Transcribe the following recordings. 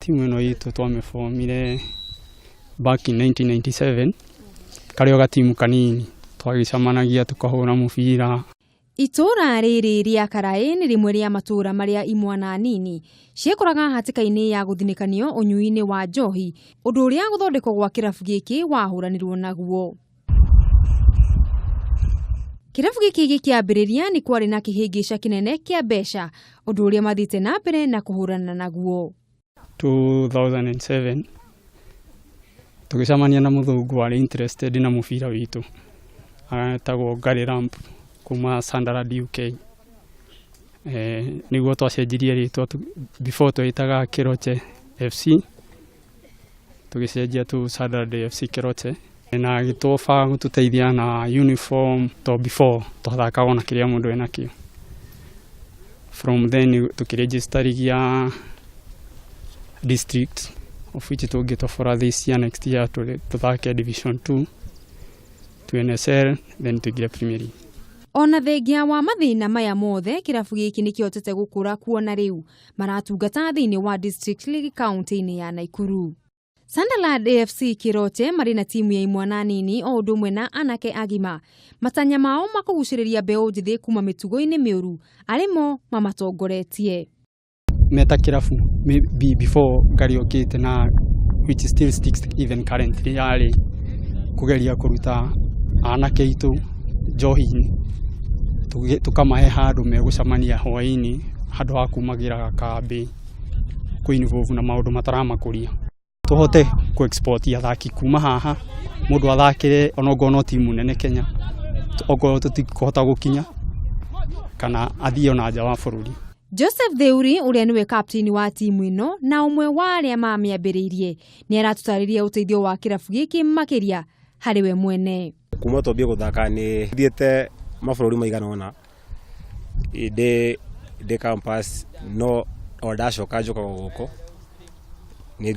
Timu ĩno itũ twamĩbomire back in 1997, karĩ o gatimu kanini twagĩcemanagia tũkahũra mũbira. Itũũra rĩrĩ rĩa Karaĩ nĩ rĩmwe rĩa matũũra marĩa imwana nini ciekoraga hatĩka-inĩ ya gũthinĩkanio ũnyui-inĩ wa njohi, ũndũ ũrĩa gũthondekwo gwa kĩrabu gĩkĩ wahũranirwo naguo. Kĩrabu gĩkĩ gĩkĩambĩrĩria nĩ kwarĩ na kĩhĩngĩca kĩnene kĩa mbeca, ũndũ ũrĩa mathiĩte na mbere na kũhũrana naguo. 2007 tũgĩcemania na mũthũngũ warĩ interested na mũbira witũ, etagwo Gary Lamp kuma Sunderland, UK. Nĩguo twacenjirie rĩtwa, before twĩtaga Keroche FC, tũgĩcenjia to Sunderland FC Keroche, na agĩtwoba gũtũteithia na uniform to before twathakaga na kĩrĩa mũndũ enakĩo. From then tũkĩregister ligi ya district, of which tũngĩtobora this year, next year tũthake division 2 to NSL, then tũingĩre Premier League. Ona thengia wa mathĩna maya mothe, kĩrabu gĩkĩ nĩkĩhotete gũkũra kuona rĩu maratungata thĩinĩ wa District League kaunti-inĩ ya Naikuru. Sunderland AFC Kiroche marĩ na timu ya imwana nini o ũndũ ũmwe na anake agima. Matanya mao makũgucĩrĩria mbeũ njĩthĩ kuma mĩtugo-inĩ mĩũru arĩ mo mamatongoretie. Meta kĩrabu before Gary okĩte na which still sticks even currently, yarĩ kũgeria kũruta anake aitũ njohi-inĩ, tũkamahe handũ megũcemania hwaĩ-inĩ handũ ha kumagĩra kambĩ kũ involve na maũndũ mataramakũria, tũhote kũ export athaki kuma haha, mũndũ athakĩre onokorwo no timu nene Kenya, okorwo tũtikũhota gũkinya, kana athiĩ ona nja wa bũrũri. Joseph Theuri, ũrĩa nĩwe kapteni wa timu ĩno na ũmwe wa arĩa mamĩambĩrĩirie, nĩ aratũtarĩria ũteithio wa kĩrabu gĩkĩ makĩria harĩ we mwene. Kuma twambie gũthaka nĩ thiĩte mabũrũri maigana ũna ndĩ campus, no o ndacoka njũkaga gũkũ. Nĩ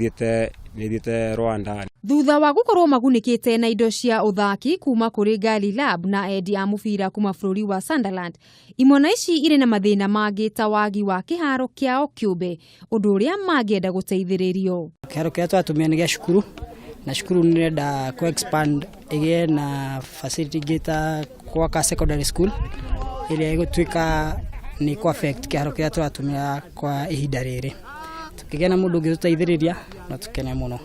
thiĩte Rwanda. Thutha wa gũkorwo magunĩkĩte na indo cia ũthaki kuma kũrĩ Gary Lab na endi a mũbira kuma bũrũri wa Sunderland, imwana ici irĩ na mathĩna mangĩ ta wagi wa kĩharo kĩao kĩũmbe, ũndũ ũrĩa mangĩenda gũteithĩrĩrio. Kĩharo kĩrĩa tũratũmĩra nĩ gĩa cukuru, na cukuru nĩ ĩrenda kũ expand ĩgĩe na facility ingĩ ta gwaka secondary school ĩrĩa ĩgũtuĩka nĩ kũ affect kĩharo kĩrĩa tũratũmĩra kwa ihinda rĩrĩ. Tũkĩgĩa na mũndũ ũngĩtũteithĩrĩria no tũkene mũno.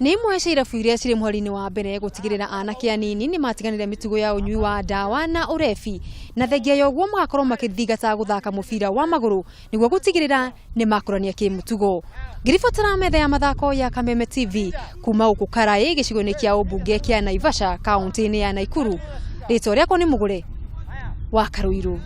Nĩ imwe cia irabu iria cirĩ mũhari-inĩ wa mbere gũtigĩrĩra anake anini nĩ matiganire mĩtugo ya ũnyui wa ndawa na ũrebi, na thengia ya ũguo magakorwo makĩthingata gũthaka mũbira wa magũrũ nĩguo gũtigĩrĩra nĩ makũrania kĩmũtugo. Ngĩribotera metha ya mathako ya Kameme TV kuma gũkũ Karaĩ, gĩcigo-inĩ kĩa ũmbunge kĩa Naivasha, kaunti-inĩ ya Naikuru, rĩtwa rĩakwa nĩ Mũgũre wa Karũirũ.